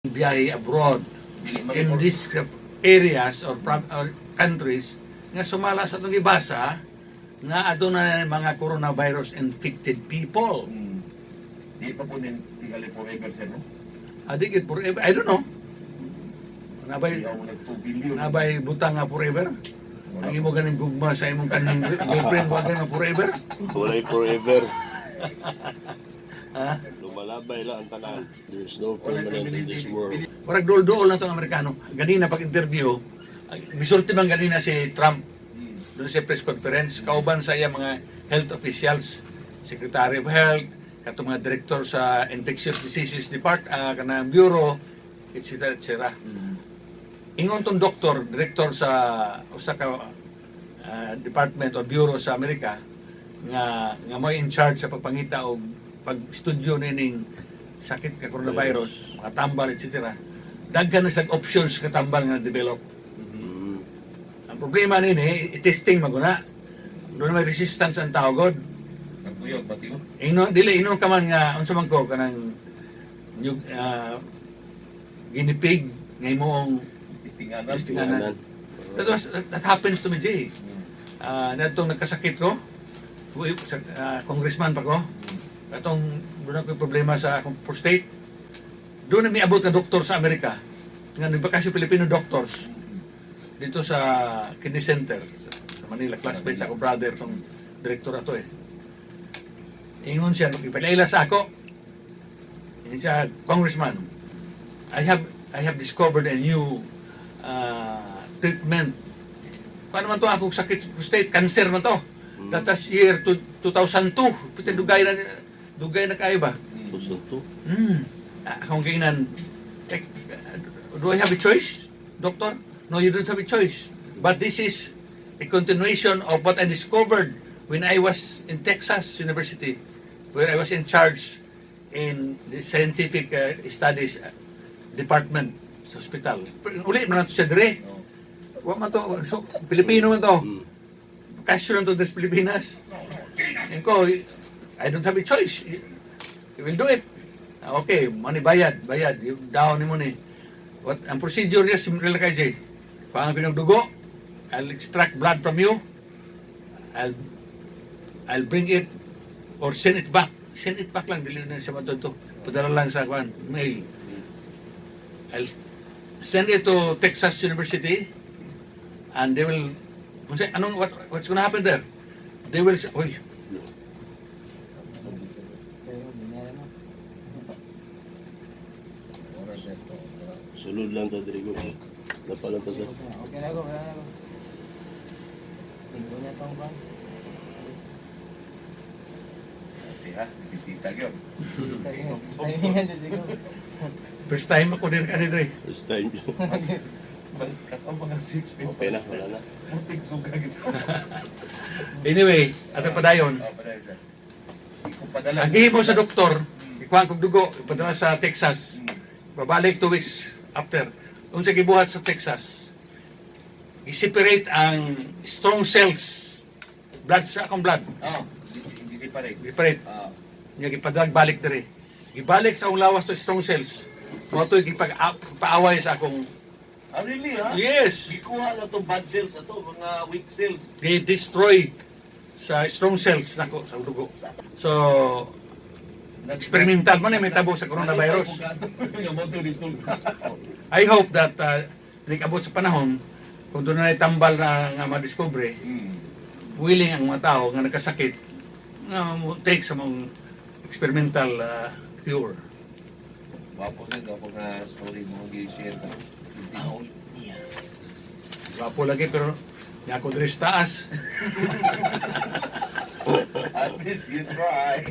Biyahe abroad Dili man in these areas or countries nga sumala sa atong gibasa nga aduna na mga coronavirus infected people. Di pa po din tingali forever, sir, no? Adi gid forever. I don't know. Nabay Di ako nag 2 billion. Nabay butang nga forever. Wala. Ang imo ganing gugma sa imong kaning girlfriend, wa nga forever. Walay forever. Ha? Lumalabay lang ang tanan. There's no permanent in this world. Murag duol-duol na tong Amerikano. Ganina pag interview, misulti man ganina si Trump doon sa press conference, kauban sa iya mga health officials, Secretary of Health, katong mga director sa Infectious Diseases Depart, kanang bureau, etc. etc. Ingon tong doktor, director sa usa ka department or bureau sa Amerika nga nga mo in charge sa pagpangita og pag-study nining sakit ka coronavirus, mga tambal, etc. Daghan na sa options ka tambal nga develop. Ang problema nini, i-testing maguna. Doon may resistance ang tao god. Nagkuyog ba tiyo? Ino dili ino ka man nga unsa man ko kanang nyug guinea pig nga imong Testinganan. Testinganan. That happens to me, Jay. Natong nagkasakit ko, uy, sa, congressman pa ko, atong doon ako problema sa akong prostate. Doon na miabot na doktor sa Amerika, nga nagbakasyon Filipino doctors, dito sa Kidney Center, sa Manila, classmate sa akong brother, tong director ato eh. Ingon siya, ipalaila sa ako. Ingon siya, "Congressman, I have discovered a new treatment. Paano man to akong sakit prostate, cancer man to. That was year to, 2002. Puta, dugay na kayo ba?" 2002. Akong giingnan, "Eh, do I have a choice, doctor?" "No, you don't have a choice. But this is a continuation of what I discovered when I was in Texas University, where I was in charge in the scientific studies department sa hospital." Uli man na to siya dire. Wa man to, so, Pilipino man to. Kasyo lang to sa Pilipinas. And ko, "I don't have a choice. You will do it." "Ah, okay, money bayad, bayad. You down ni mo ni. What, ang procedure niya, simple lang kay Jay. Pang dugo, I'll extract blood from you. I'll bring it or send it back. Send it back lang, dili na siya matod to. Padala lang sa kwan, mail. I'll send it to Texas University and they will kung anong what's gonna happen there? They will say, "Oy," Pero binaya mo. Oras ito. Sulod lang ta diri ko. Napalang ta sa. Okay na ko, okay na ko. Tingko niya tong bang. Okay ha, bisita gyud. Timingan dyan siguro. First time ako din ka dito eh. First time. Mas mas katong mga 6 feet. Okay na, wala na. Muntik suga gito. Anyway, ato padayon. Oh, padayon, sir. Di ko padala. Ang gihimo sa doktor, ikuha kog dugo, ipadala sa Texas. Babalik 2 weeks after. Unsa gibuhat sa Texas? I-separate ang strong cells, blood sa akong blood. Oh, di separate. Separate. Ah, Nya gipadala balik diri. Gibalik sa akong lawas to strong cells. Mao to gipag-paaway sa akong Ah, really ha? Yes. Gikuha na to bad cells ato, mga weak cells. They destroy sa strong cells nako sa dugo. So, experimental man eh, may tabo sa coronavirus. Nga mo to resulta. I hope that abot sa panahon kung doon na tambal na nga madiscover, willing ang mga tao nga nagkasakit nga mo take sa mga experimental cure. Wapo na, gwapo nga story mo gi-share ka. Tinuod. Gwapo lagi pero ni ako diri sa taas. At least you try.